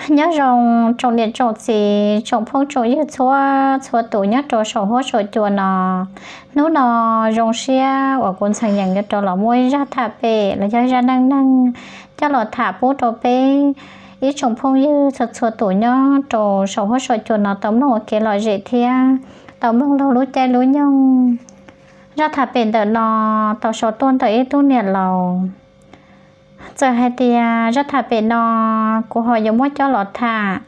Nyob zoo tsoom niam tsoom txiv, tsoom phooj tsoom ywg txhua txhua tus nyob rau saum huab saum cua no. Hnub no zoo siab uas kuv Ntxhee Yees yuav rov los muaj ib zaj tham pem los yog ib zaj neej neeg coj los tham pub rau peb ib tsoom phooj ywg txhua txhua tus nyob rau saum huab saum cua no tau mloog ua kev lom zem thiab tau mloog laug lub caij lub nyoog. Zaj tham pem ntawm no tau sau tuaj ntawm ib tug niam laus. Txawm hais tias zaj tham pem no kuv ho yuav muab coj los tham,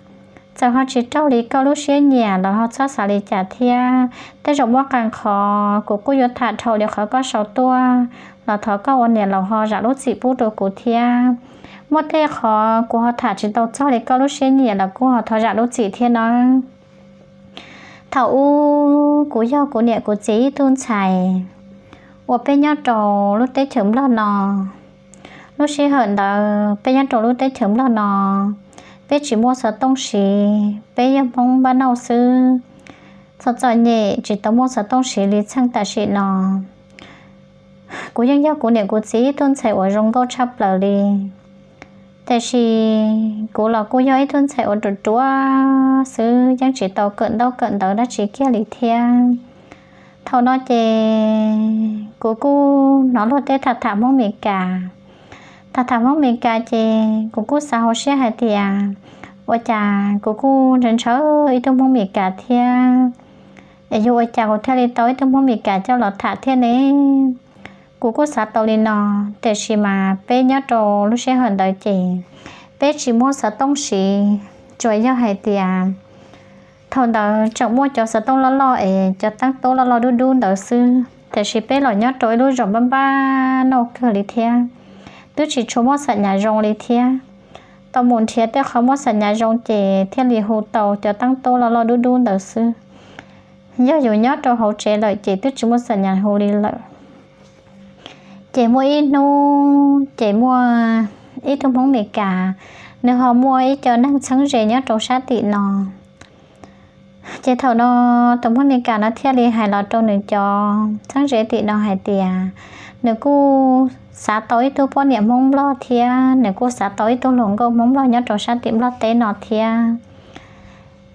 txawm ho tsis raug li koj lub siab nyiam los ho txhob xav li cas thiab. Tej zaum muaj qee qhov kuv kuj yuav tham dhau li qhov koj sau tuaj los thov koj ua niam laus ho zam lub txim pub rau kuv thiab. Muaj tej qhov kuv ho tham tsis tau txog li koj lub siab nyiam los kuj ho thov zam lub txim thiab nawb. Thaum ub kuv yog kuv niam kuv txiv ib tug ntxhais uas peb nyob rau lub teb chaws Nplog no. Lub sij hawm ntawd peb nyob rau lub teb chaws Nplog no, peb tsis muaj xov tooj siv, peb yog Hmoob npab nauj xwb. Txom txom nyem tsis tau muaj xov tooj siv li txheej tam sim no. Kuv yeej yog kuv niam kuv txiv ib tug ntxhais uas zoo nkauj tshaj plaws li. Tiam sis kuv los kuj yog ib tug ntxhais uas ruam ruam xwb, yeej tsis tau kawm ntaub kawm ntawv dab tsi kiag li thiab. Thaum no ces kuv kuj hnov luag tej tham tham Hmoob Mes Kas. Tham tham Hmoob Mes Kas ces kuv kuj xav hauv siab hais tias, ua cas kuv kuj ntshaw ntshaw ib tug Hmoob Mes Kas thiab, es yog ua cas kuv thiaj li tau ib tug Hmoob Mes Kas coj los tham thiab ne? Kuv kuj xav tau li no, tiam sis mas peb nyob rau lub sij hawm ntawd ces peb tsis muaj xov tooj siv, tsuas yog hais tias thaum ntawd tseem muaj cov xov tooj loj loj es cov teeb tub loj loj dub dub ntawd xwb. Tiam sis peb los nyob rau ib lub zos npab npab nauj kawg li thiab, twb tsis tshua muaj xam nyas zoo li thiab. Tau mus nrhiav tej qhov muaj xam nyas zoo ces thiaj li hu tau cov teeb tub loj loj dub dub ntawd xwb. Yog yus nyob rau hauv tsev lawm ces twb tsis muaj xam nyas hu li lawm. Ces muaj ib hnub ces muaj ib tug Hmoob Mes Kas, nws ho muaj ib co neeg txheeb ze nyob rau sab tim no. Ces thaum no tus Hmoob Mes Kas no thiaj li hais los rau nws cov txheeb ze tim no hais tias nws kuj xav tau ib tug poj niam Hmoob Nplog thiab nws kuj xav tau ib tug hluas nkauj Hmoob Nplog nyob rau sab tim Nplog teb no thiab.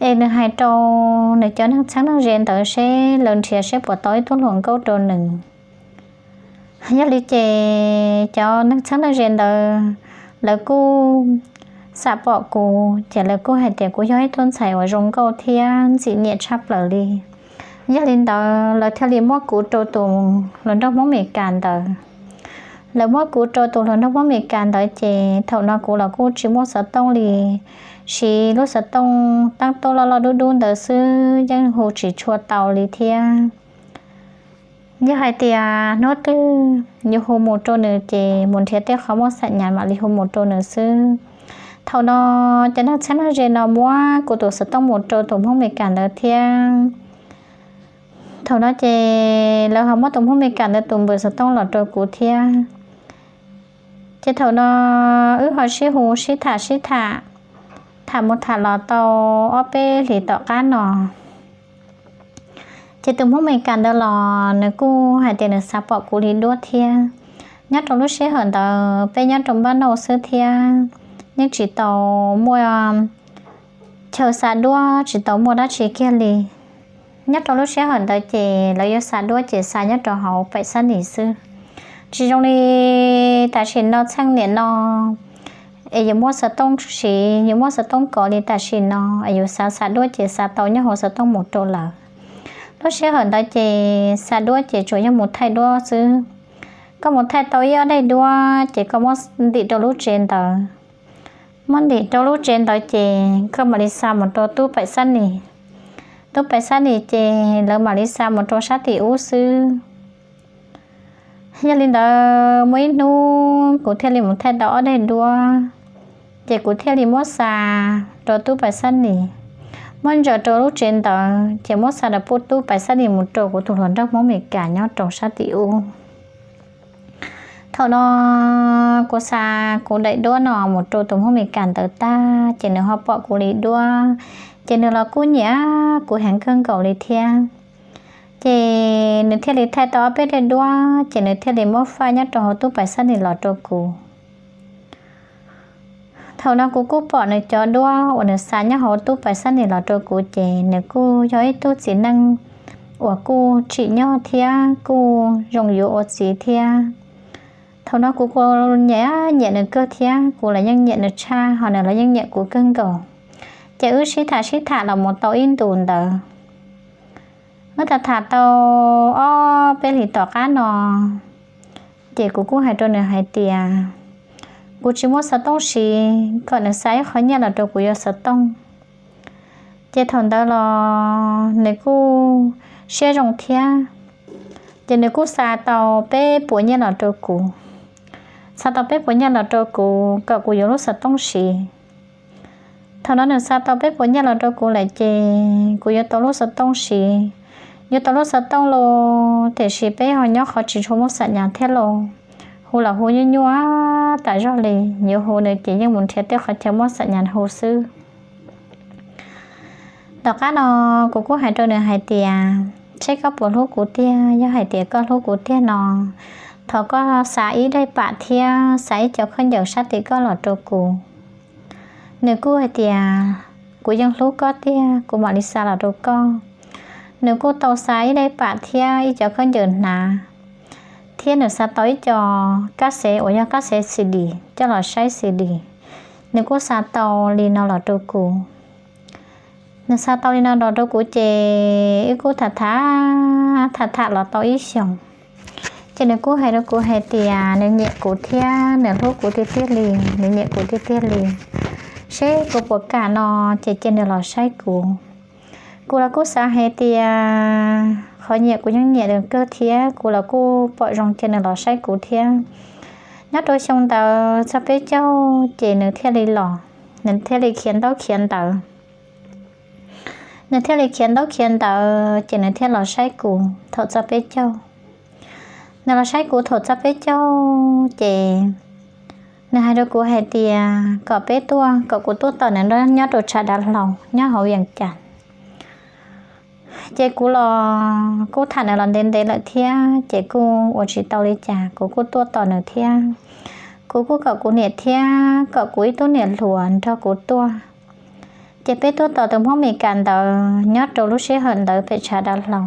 Es nws hais rau nws cov neeg txheeb neeg ze ntawd seb lawv nrhiav seb puas tau ib tug hluas nkauj rau nws. Yog li ces cov neeg txheeb neeg ze ntawd lawv kuj xam pom kuv ces lawv kuj hais tias kuv yog ib tug ntxhais uas zoo nkauj thiab ntxim nyiam tshaj plaws li. Yog li ntawd lawv thiaj li muab kuv rau tus hluas nraug Hmoob Mes Kas ntawd. Lawv muab kuv rau tus hluas nraug Hmoob Mes Kas ntawd ces thaum no kuv los kuj tsis muaj xov tooj li, siv lub xov tooj teeb tub loj loj dub dub ntawd xwb yeej hu tsis tshua tau li thiab. Yog hais tias hnub twg yus hu mus rau nws ces mus nrhiav tej qhov muaj xam nyas mam li hu mus rau nws xwb. Thaum no cov neeg txheeb neeg ze no muab kuv tus xov tooj mus rau tus Hmoob Mes Kas ntawd thiab. Thaum no ces lawv ho muab tus Hmoob Mes Kas ntawd tus npawb xov tooj los rau kuv thiab. Ces thaum no wb ho sib hu sib tham sib tham, tham mus tham los tau ob peb hlis tom qab no ces tus Hmoob Mes Kas ntawd los nws kuj hais tias nws xav pom kuv li duab thiab. Nyob rau lub sij hawm ntawd peb nyob rau npab nauj xwb thiab yeej tsis tau muaj chaw xa duab, tsis tau muaj dab tsi kiag li. Nyob rau lub sij hawm ntawd ces lawv yuav xa duab ces xa nyob rau hauv paim xab nis xwb. Tsis zoo li tam sim no txheej niam no es yus muaj xov tooj siv, yus muaj xov tooj kov li tam sim no es yus xav xa duab ces xa tau nyob hauv xov tooj mus rau lawv. Lub sij hawm ntawd ces xa duab ces tsuas yog mus thaij duab xwb. Koj mus thaij tau ib ob daim duab ces koj muab ntim rau lub tsev ntawd. Muab ntim rau lub tsev ntawd ces koj mam li xa mus rau tub paim xab nis. Tub paim xab nis ces lawv mam li xa mus rau sab tim ub xwb. Yog li ntawd muaj ib hnub kuv thiaj li mus thaij tau ob daim duab, ces kuv thiaj li muab xa rau tub paim xab nis. Muab ntsaws rau lub tsev ntawd ces muab xa rau pub tub paim xab nis mus rau kuv tus hluas nraug Hmoob Mes Kas nyob rau sab tim ub. Thaum no kuv xa kuv daim duab no mus rau tus Hmoob Mes Kas ntawd tag ces nws ho pom kuv li duab, ces nws los kuj nyiam kuv heev kawg nkaus li thiab. Ces nws thiaj li thaij tau ob peb daim duab ces nws thiaj li muab faib nyob rau hauv tub paim xab nis los rau kuv. Thaum no kuv kuj pom nws cov duab uas nws xa nyob hauv tub pais xab nis los rau kuv ces nws kuj yog ib tug txiv neej uas kuj tsim nyog thiab kuj zoo yuav ua txiv thiab. Thaum no kuv kuj nyiam nyiam nws kawg thiab kuv los yeej nyiam nws tshaj ho nws los yeej nyiam kuv kawg nkaus. Ces wb sib tham sib tham los mus tau ib ntus ntawd, wb tham tham tau ob peb hlis tom qab no, ces kuv kuj hais rau nws hais tias kuv tsis muaj xov tooj siv, kom nws xa ib qho nyiaj los rau kuv yuav xov tooj. Ces thaum ntawd los nws kuj siab zoo thiab, ces nws kuj xa tau peb puas nyiaj los rau kuv. Xa tau peb puas nyiaj los rau kuv kom kuv yuav lub xov tooj siv. Thaum no nws xa tau peb puas nyiaj los rau kuv lawm ces kuv yuav tau lub xov tooj siv. Yuav tau lub xov tooj los tiam sis peb ho nyob qhov tsis tshua muaj xam nyas thiab los hu los hu nyuaj nyuaj tas zog li. Yuav hu nws ces yeej mus nrhiav tej qhov chaw muaj xam nyas hu xwb. Tom qab no kuv kuj hais rau nws hais tias, seb koj puas hlub kuv tiag, yog hais tias koj hlub kuv tiag no, thov koj xa ib daim pam thiab xa ib co khaub ncaws sab tim koj los rau kuv. Nws kuj hais tias, kuv yeej hlub koj tiag, kuv mam li xa los rau koj. Nws kuj tau xa ib daim pam thiab ib co khaub ncaws hnav, thiab nws xa tau ib co kab xev uas yog kab xev C D coj los saib C D. Nws kuj xa tau li no los rau kuv. Nws xa tau li no los rau kuv ces wb kuj tham tham tham tham los tau ib xyoos. Ces nws kuj hais rau kuv hais tias nws nyiam kuv thiab nws hlub kuv tiag tiag li, nws nyiam kuv tiag tiag li. Seb kuv puas kam no, ces cia nws los saib kuv. Kuv los kuj xav hais tias qhov nyiam kuv yeej nyiam nws kawg thiab kuv los kuj pom zoo cia nws los saib kuv thiab. Nyob rau xyoo ntawd txog peb caug ces nws thiaj li los, nws thiaj li khiav ntaub khiav ntawv. Nws thiaj li khiav ntaub khiav ntawv ces nws thiaj los saib kuv thaum txog peb caug. Nws los saib kuv thaum txog peb caug ces nws hais rau kuv hais tias kom peb tuaj, kom kuv tuaj tos nws nyob rau tshav dav hlau nyob hauv Vias Cas. Ces kuv los kuj tham nws los ntev ntev lawm thiab ces kuj ua tsis tau li cas, kuv kuj tuaj tos nws thiab. Kuv kuj kom kuv niam thiab kom kuv ib tug niam hluas nrog kuv tuaj. Ces peb tuaj tos tus Hmoob Mes Kas ntawd nyob rau lub sij hawm ntawd pem tshav dav hlau.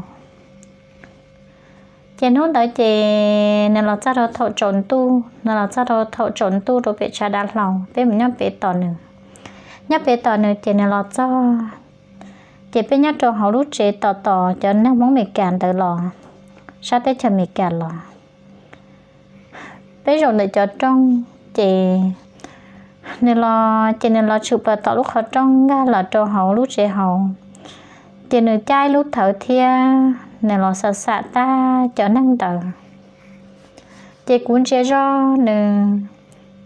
Ces hnub ntawd ces nws los txog rau thaum tsaus ntuj, nws los txog rau thaum tsaus ntuj rau pem tshav dav hlau, peb mus nyob pem tos nws. Nyob pem tos nws ces nws los txog, ces peb nyob rau hauv lub tsev tos tos cov neeg Hmoob Mes Kas ntawd los, sab teb chaws Mes Kas los. Peb zaum ntawm cov rooj, ces nws los, ces nws los tshwm plaws tom lub qhov rooj nkag los rau hauv lub tsev hauv. Ces nws caij lub thawv thiab nws los xam xam tag cov neeg ntawd. Ces kuv ntsia zog nws,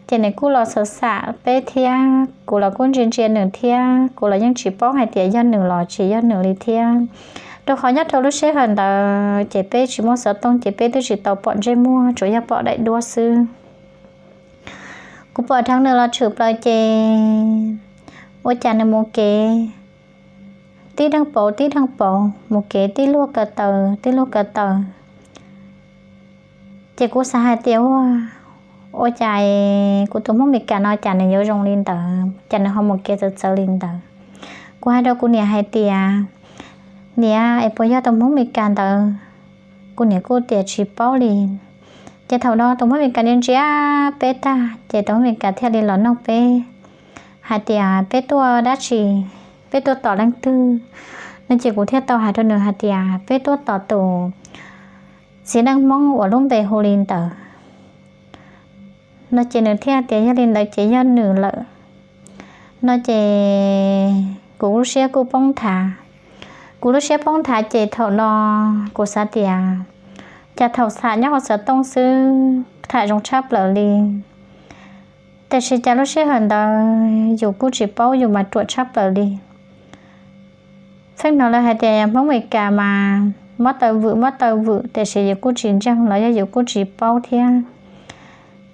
ces nws kuj los xam xam peb thiab, kuv los kuj ntsia ntsia nws thiab, kuv los yeej tsis paub hais tias yog nws los tsis yog nws li thiab. Rau qhov nyob rau lub sij hawm ntawd ces peb tsis muaj xov tooj ces peb twb tsis tau pom ntsej muag, tsuas yog pom daim duab xwb. Kuv pom dheev nws los tshwm plaws ces ua cas nws mus kev tib deeg pauv tib deeg pauv, mus kev tib luag ko taw tib luag ko taw. Ces kuv xav hais tias ua, ua cas kuv tus Hmoob Mes Kas no cas nws yuav zoo li ntawd, cas nws ho mus kev txawv txawv li ntawd. Kuv hais rau kuv niam hais tias, niam, es puas yog tus Hmoob Mes Kas ntawd? Kuv niam kuj tias tsis paub li. Ces thaum no tus Hmoob Mes Kas ntsia ntsia peb tag ces tus Hmoob Mes Kas thiaj li los nug peb hais tias peb tuaj dab tsi, peb tuaj tos leej twg no. Ces kuv thiaj tau hais rau nws hais tias peb tuaj tos tus txiv neej Hmoob uas lub npe hu li ntawd no. Ces nws thiaj tias yog li ntawd ces yog nws lawm no. Ces kuv lub siab kuj poob nthav. Kuv lub siab poob nthav ces thaum no kuv xav tias cas thaum tham nyob hauv xov tooj xwb tham zoo tshaj plaws li, tiam sis cas lub sij hawm ntawd yus kuj tsis paub, yus mas ruam tshaj plaws li. Txheej no lawv hais tias Hmoob Mes Kas mas mob taw vwm mob taw vwm, tiam sis yus kuj tsis ntseeg los yog yus kuj tsis paub thiab.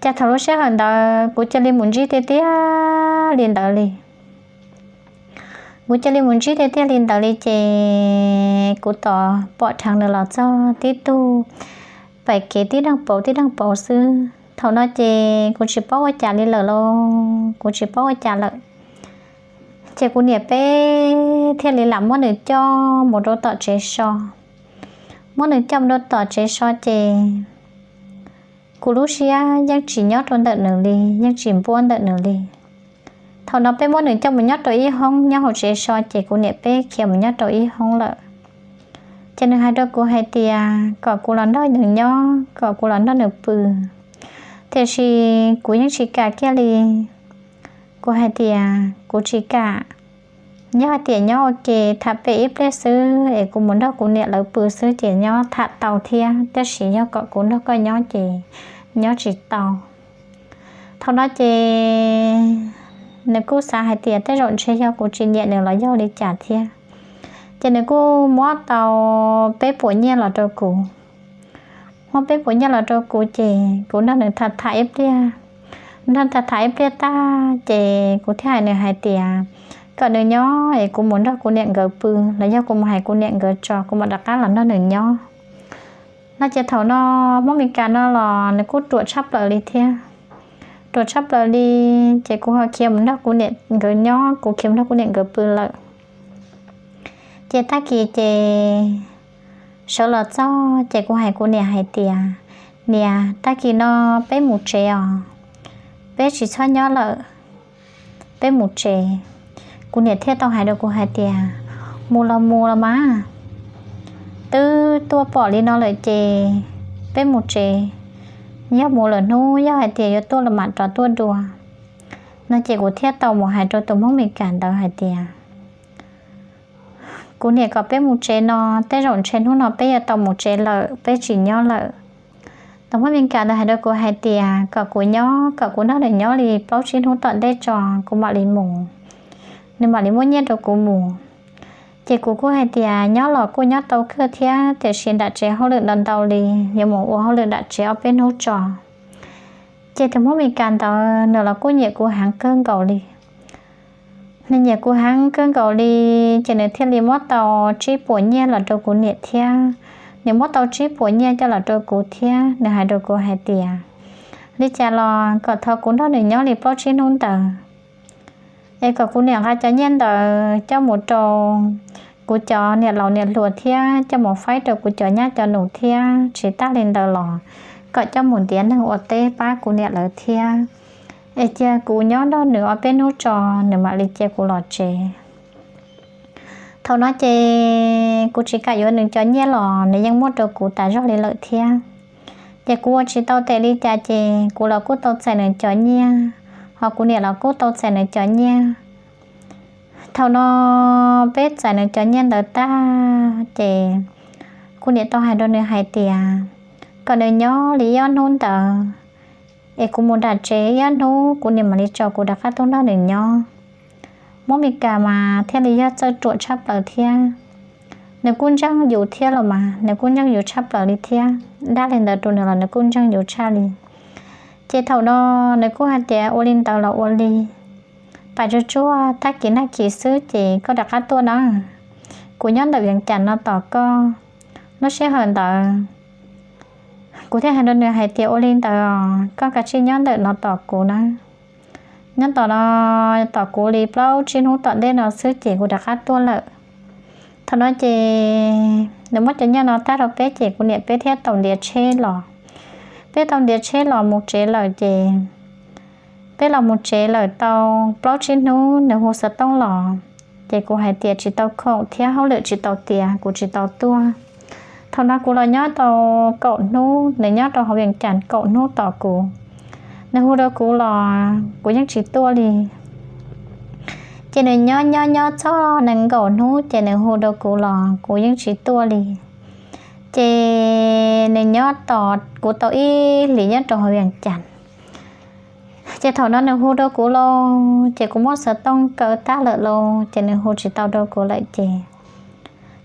Cas thaum lub sij hawm ntawd kuv cia li mus ntsib tiag tiag li ntawd li. Kuv cia li mus ntsib tiag tiag li ntawd li ces kuv tos pom dheev nws los txog tib tug pais kev tib deeg pauv tib deeg pauv xwb. Thaum no ces kuv tsis paub ua cas li lawm lauj, kuv tsis paub ua cas lawm. Ces kuv niam peb thiaj li lam muab nws coj mus rau tom tsev so. Muab nws coj mus rau tom tsev so ces kuv lub siab yeej tsis nyob rau ntawm nws li, yeej tsis npuab ntawm nws li. Thaum no peb muab nws coj mus nyob rau ib hoob nyob hauv tsev so ces kuv niam peb khiav mus nyob rau ib hoob lawm. Ces nws hais rau kuv hais tias kom kuv los nrog nws nyob, kom kuv los nrog nws pw. Tiam sis kuv yeej tsis kam kiag li. Kuv hais tias kuv tsis kam, yog hais tias nyob ua ke tham pem ib pliag xwb es kuv mus nrog kuv niam lawv pw xwb ces nyob tham tau thiab, tab sis yog kom kuv nrog koj nyob ces nyob tsis tau. Thaum no ces nws kuj xav hais tias tej zaum ntshe yog kuv tsis nyiam nws los yog li cas thiab. Ces nws kuj muab tau peb puas nyiaj los rau kuv. Muab peb puas nyiaj los rau kuv ces kuv nrog nws tham tham ib pliag. Nrog tham tham ib pliag tag ces kuv thiaj hais nws hais tias kom nws nyob es kuv mus nrog kuv niam nkawd pw, los yog kuv mus hais kuv niam nkawd tso kuv mam rov qab los nrog nws nyob. No ces thaum no Hmoob Mes Kas no los nws kuj ruam tshaj plaws li thiab. Ruam tshaj plaws li, ces kuv ho khiav mus nrog kuv niam nkawd nyob, kuv khiav mus nrog kuv niam nkawd pw lawm. Ces tag kis ces sawv los txog ces kuv hais kuv niam hais tias, niam, tag kis no peb mus tsev os, peb tsis txhob nyob lawm, peb mus tsev. Kuv niam thiaj tau hais rau kuv hais tias, mus los mus los mas, twb tuaj pom li no lawm ces peb mus tsev, yog mus lawm hnub yog hais tias yuav tuaj los mam rov tuaj dua. No ces kuv thiaj tau mus hais rau tus Hmoob Mes Kas ntawd hais tias, kuv niam kom peb mus tsev no, tej zaum ntshe hnub no peb yuav tau mus tsev lawm, peb tsis nyob lawm. Tus Hmoob Mes Kas ntawd hais rau kuv hais tias kom kuv nyob, kom kuv nrog nws nyob li plaub tsib hnub tom ntej tso kuv mam li mus, nws mam li muab nyiaj rau kuv mus. Ces kuv kuj hais tias nyob los kuj nyob tau kawg thiab, tiam sis nram tsev hauj lwm ntau ntau li, yuav mus ua hauj lwm nram tsev ob peb hnub tso. Ces tus Hmoob Mes Kas ntawd nws los kuj nyiam kuv heev kawg nkaus li. Nws nyiam kuv heev kawg nkaus li, ces nws thiaj li muab tau tsib puas nyiaj los rau kuv niam thiab. Nws muab tau tsib puas nyiaj coj los rau kuv thiab, nws hais rau kuv hais tias, li cas los kom thov kuv nrog nws nyob li plaub tsib hnub ntawd, es kom kuv niam nqa cov nyiaj ntawd coj mus rau kuv cov niam laus niam hluas thiab coj mus faib rau kuv cov nyab cov nus thiab, tsis tag li ntawd los kom coj mus ntiav neeg ua teb pab kuv niam lawv thiab. Es cia kuv nyob nrog nws ob peb hnub tso, nws mam li cia kuv los tsev. Thaum no ces kuv tsis kam yuav nws cov nyiaj los nws yeej muab rau kuv tas zog li lawm thiab. Ces kuv ua tsis tau tes li cas ces kuv los kuj tau txais nws cov nyiaj, ho kuv niam los kuj tau txais nws cov nyiaj. Thaum no peb txais nws cov nyiaj ntawd tag ces kuv niam tau hais rau nws hais tias kom nws nyob li ib ob hnub ntawd, es kuv mus nram tsev ib ob hnub kuv niam mam li tso kuv rov qab tuaj nrog nws nyob. Hmoob Mes Kas mas thiaj li yog txawj ruam tshaj plaws thiab. Nws kuj ntseeg yus thiab los mas, nws kuj ntseeg yus tshaj plaws li thiab, dag li ntawd rau nws los nws kuj ntseeg yus tshaj li. Ces thaum no nws kuj hais tias ua li ntawd los ua li, pam tsuag tsuag tag kis nag kis xwb ces koj rov qab tuaj na, kuv nyob ntawm Vees Cas no tos koj. Lub sij hawm ntawd kuv thiaj hais rau nws hais tias ua li ntawd koj kav tsij nyob ntawm no tos kuv na, nyob tos no, tos kuv li plaub tsib hnub tom ntej no xwb ces kuv rov qab tuaj lawm. Thaum no ces nws muab cov nyiaj no tag rau peb ces kuv niam peb thiaj tau ntiav tsheb los. Peb tau ntiav tsheb los mus tsev lawm ces peb los mus tsev lawm tau plaub tsib hnub nws hu xov tooj los, ces kuv hais tias tsis tau khoom thiab hauj lwm tsis tau tiav kuv tsis tau tuaj. Thaum no kuv los nyob tau kaum hnub, nws nyob rau hauv Vees Cas kaum hnub tos kuv. Nws hu rau kuv los kuv yeej tsis tuaj li. Ces nws nyob nyob nyob txog nees nkaum hnub ces nws hu rau kuv los kuv yeej tsis tuaj li. Ces nws nyob tos kuv tau ib hlis nyob rau hauv Vees Cas. Ces thaum no nws hu rau kuv lauj, ces kuv muab xov tooj kaw tag lawm lauj, ces nws hu tsis tau rau kuv lawm ces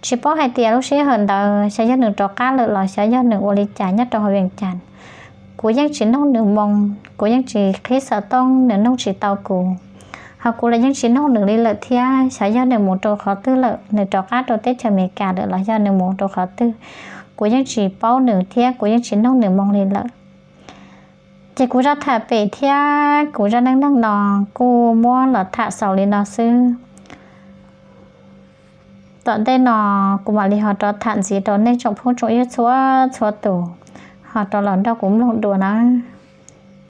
tsis paub hais tias lub sij hawm ntawd xyov yog nws rov qab lawm los xyov yog nws ua li cas nyob rau hauv Vees Cas. Kuv yeej tsis noog nws moo, kuv yeej tsis qhib xov tooj, nws noog tsis tau kuv. Ho kuv los yeej tsis noog nws li lawm thiab, xyov yog nws mus rau qhov twg lawm, nws rov qab rau teb chaws Amelikas lawm los yog nws mus rau qhov twg, kuv yeej tsis paub nws thiab kuv yeej tsis noog nws moo li lawm. Ces kuv zaj tham pem thiab kuv zaj neej neeg no kuj muab los tham xaus li no xwb. Tom ntej no kuv mam li ho rov tham ntxiv rau nej tsoom phooj tsoom ywg txhua txhua tus ho rov los nrog kuv mloog dua na.